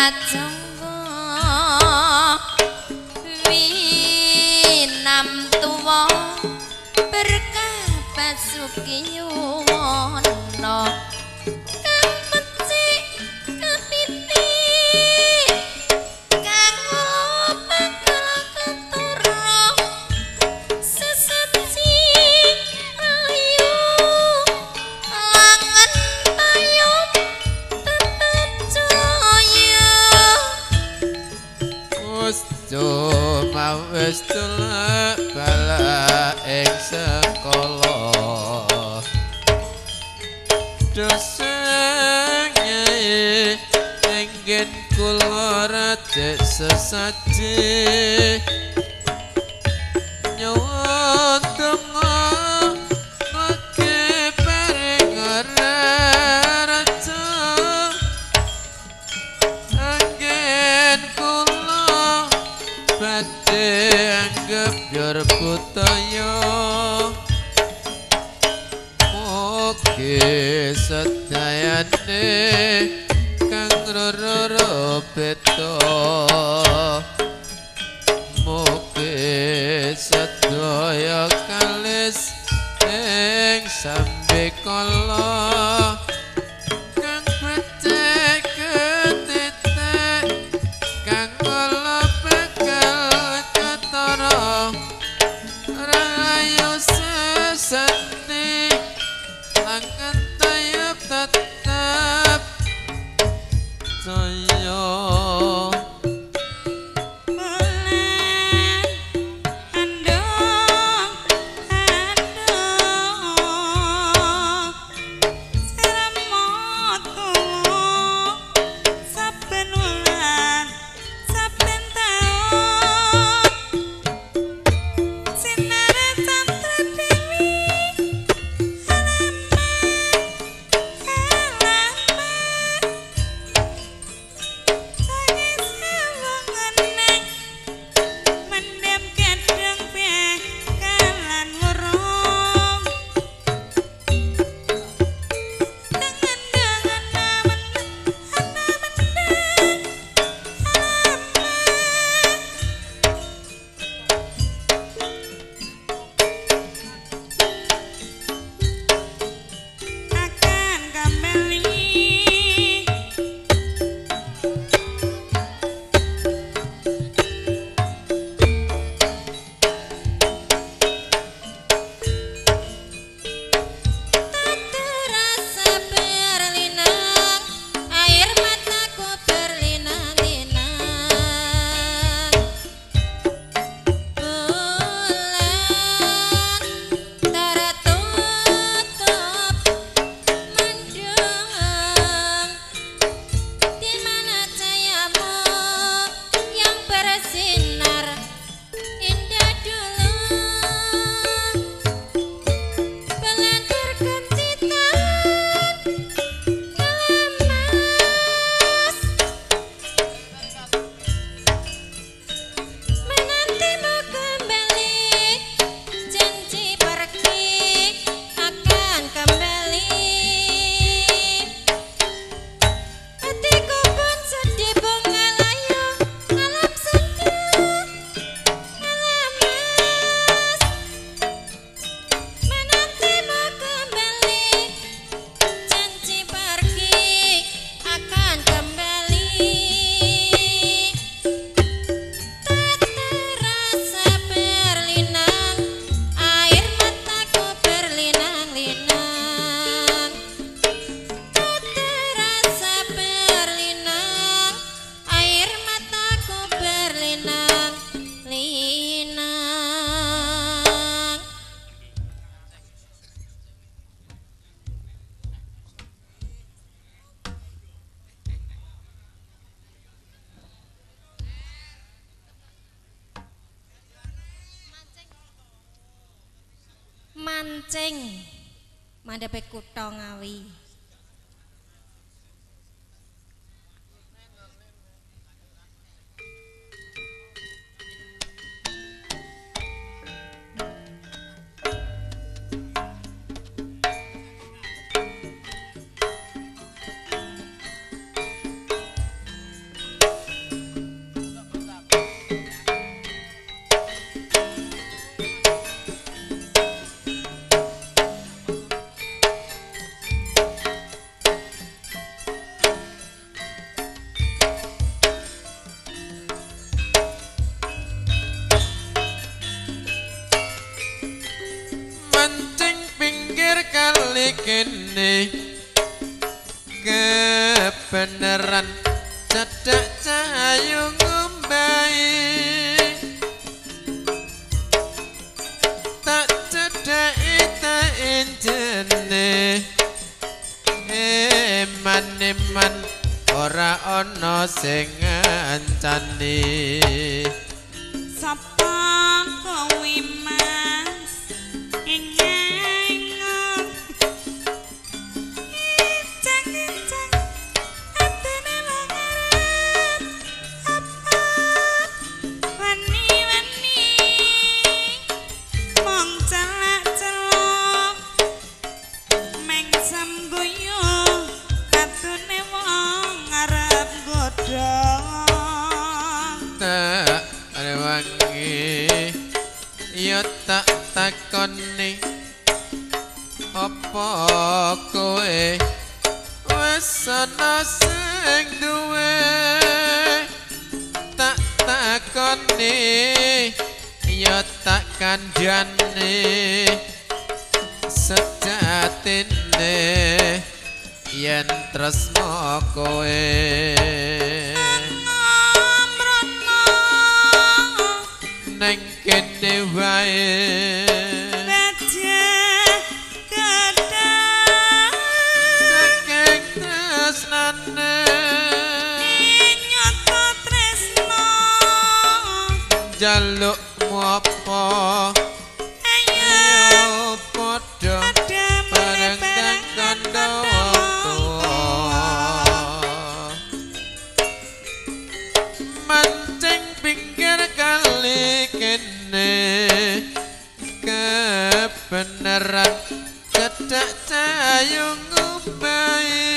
Prajangga winam tuwa berkah basuki yuwana kang becik kapiti kang bakal ketara sesaji ayu langen tayub tetep jaya. Cuma wis tulak bala ing sekolah dosa nyai enggen kula rajek sesaji nyuwun donga mugi paring raja anggen kula badhe anggep yor budaya mugi sedayane kang roro beda mugi sedaya kalis ing sambekala kang becik ketitik kang kala bakal ketara rayu seseni langen tayub tetep jaya. Bulan andong andong seremot saben wulan saben taun sinare candra dewi halaman halaman tangis wong eneng mendem gedheng bekalan wurung dengan mendem halaman akan kembali. Tak terasa berlinang air mataku berlinang-linang bulan tertutup mendung di mana cahayamu yang bersinar indah dulu pelanturkan titan kelemas menantimu kembali janji pergi akan kembali hatiku pun sedih bunga layu alam sendu alam mas menantimu kembali janji pergi akan kembali tak terasa berlinang air mataku berlinang-linang tak terasa berlinang air mataku berlinang-linang. Mancing mandhepe kutha Ngawi. kali kene kebeneran cedhak cahayu ngumbahi tak cedhaki tak injene eman-eman ora ana sing ngancani. Sapa kowe Mas ing inceng-inceng atine wong arep apa wani-wani mung celak-celuk mengsem guyu katune wong arep godhong. Tak rewangi ya tak takoni apa kowe wis ana sing duwe, tak takoni ya tak kandhani sejatine yen tresna kowe neng kene wae. Bajah gedhang saking tresnane nyata tresna njalukmu apa ayo padha bareng kang kandha wong tuwa mancing pinggir kali kene kebeneran cedhak cahayu ngumbahi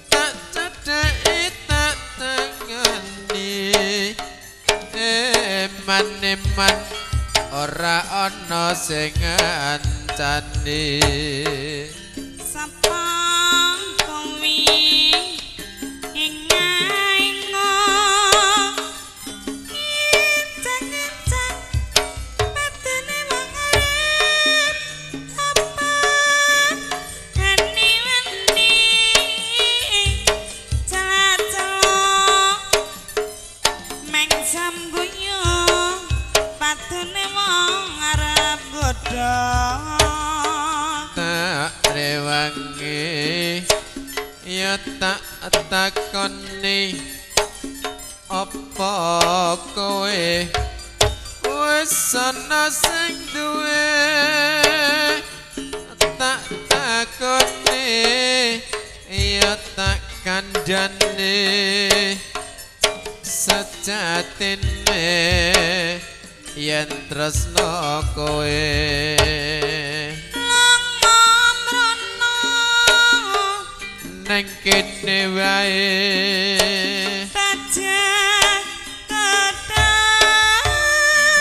tak cedhaki tak tengeni eman-eman ora ana sing ngancani. Sapa kowe ing inceng-inceng batine wong arep apa wani-wani celak-celuk mengsem guyu patune wong arep godhong. Tak rewangi ya tak takoni apa kowe wis ana sing duwe, tak takoni ya tak kandhani sejatine yen tresna kowe neng kene wae. Bajah gedhang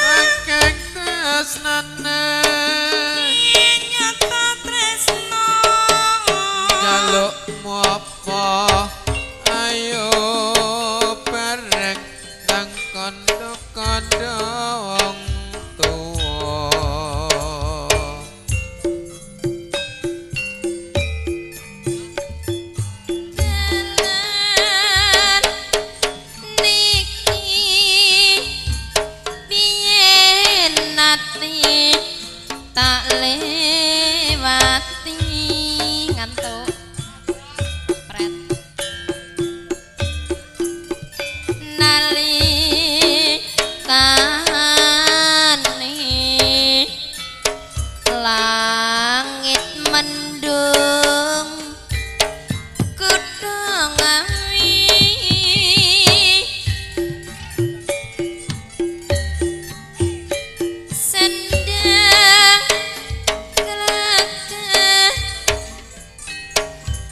saking tresnane nyata tresna njalukmu apa ayo bareng nang kandha-kandha wong tuwa. Jalan niki piye nate tak lewati ngantuk pret nalikane langit mendung kutha Ngawi sendang glagah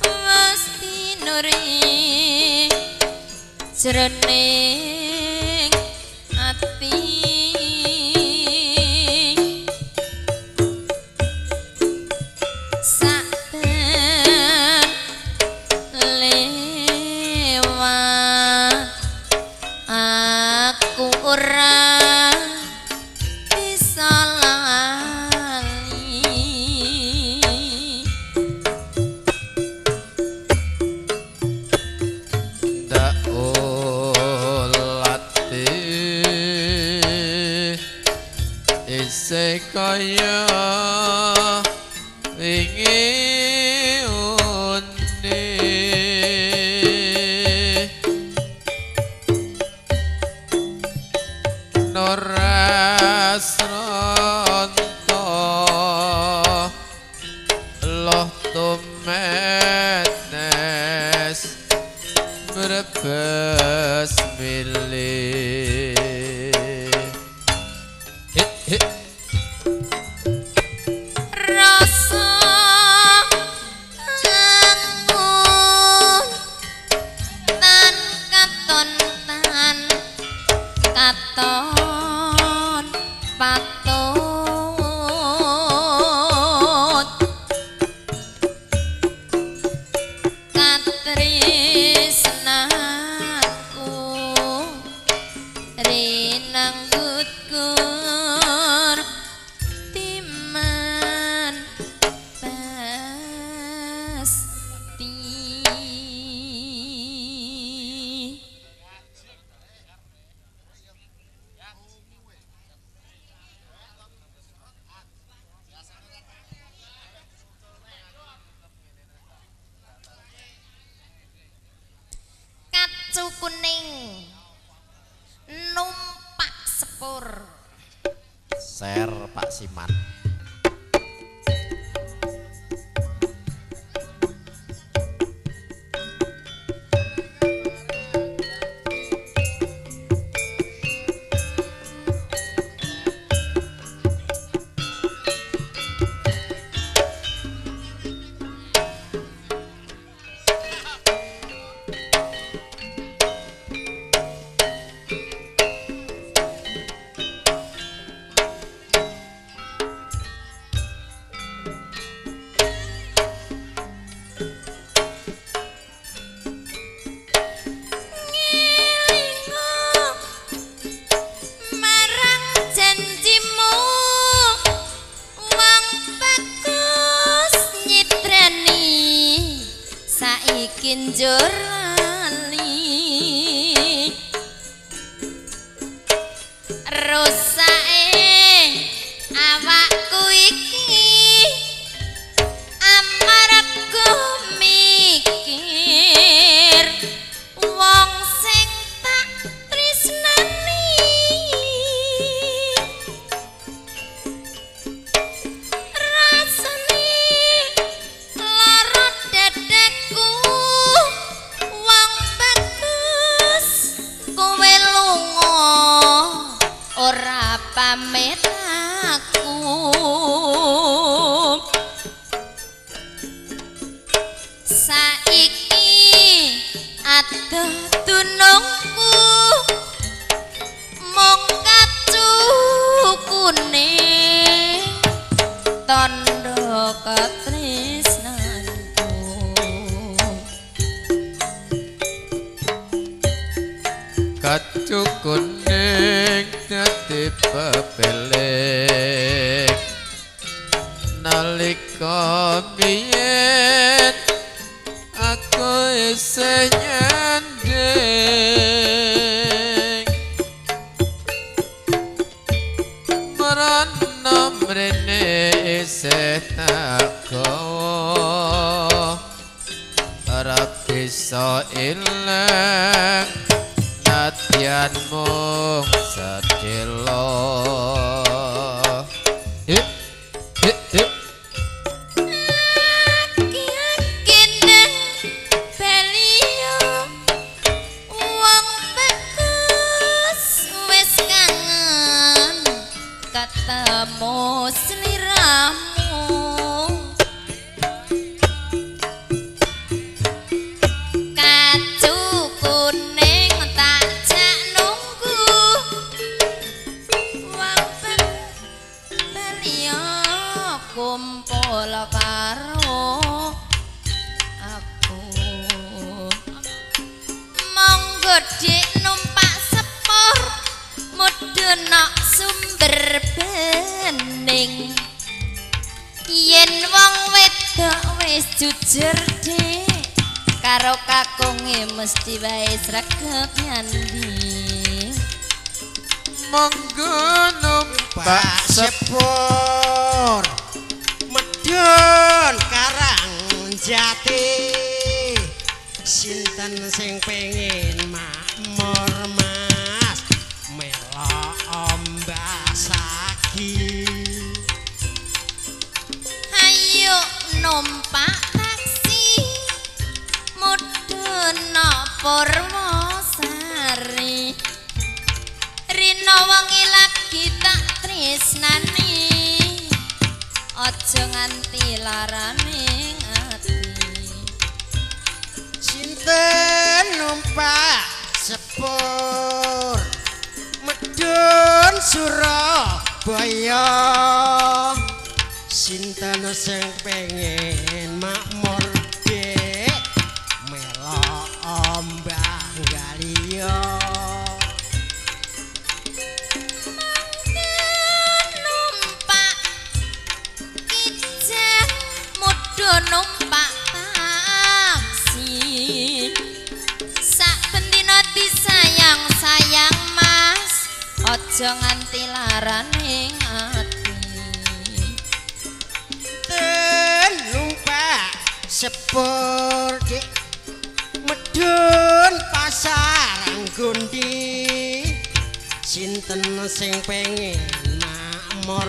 wis tinuri jroning ati saben lewat aku ora bisa lali. Isih kaya wingi undi Noras ronto loh tumetes brebes milih. Rasa angun tan katon tan katon patut katresnanku rinanggut kur timan pasti. Kacu kuning numpak sepur Ser Pak Siman. Ngelingo marang janjimu wong bagus nyitrani saiki njur lali rusake awakku iki amarga mikir wong sing tak tresnani rasane lara dadaku wong bagus kowe lunga ora pamit aku. Saiki adoh dunungku mung kacu kuning tandha katresnanku. Kacu kuning dadi pepelik nalika biyen aku isih nyanding mrana mrene isih tak gawa ora bisa ilang nadyan mung sedelo. Hip hip hip. Aki-aki nang baliyo wong bagus wis kangen ketemu sliramu. Kacu kuning tak jak nunggu wong baliyo kumpul karo aku. Monggo dik numpak sepur mudhun nok sumber bening yen wong wedok wis jujur dik karo kakunge mesti wae sregep nyanding. Monggo numpak Numpak sepur medhun Karang Jati. Sinten sing pengen makmur Mas melok ombasagi. Ayo numpak taksi mudhun Purwosari. Rino wengi lagi tak tresnani, aja nganti larane ati. Sinten numpak sepur medhun Surabaya. Sinten sing pengen makmur Dik melok ombak galiya. Numpak kijang mudhun numpak taksi. Sak bendina disayang-sayang Mas, aja nganti larane ati. Sinten numpak sepur Dik medhun Pasar Gundi. Sinten sing pengen makmur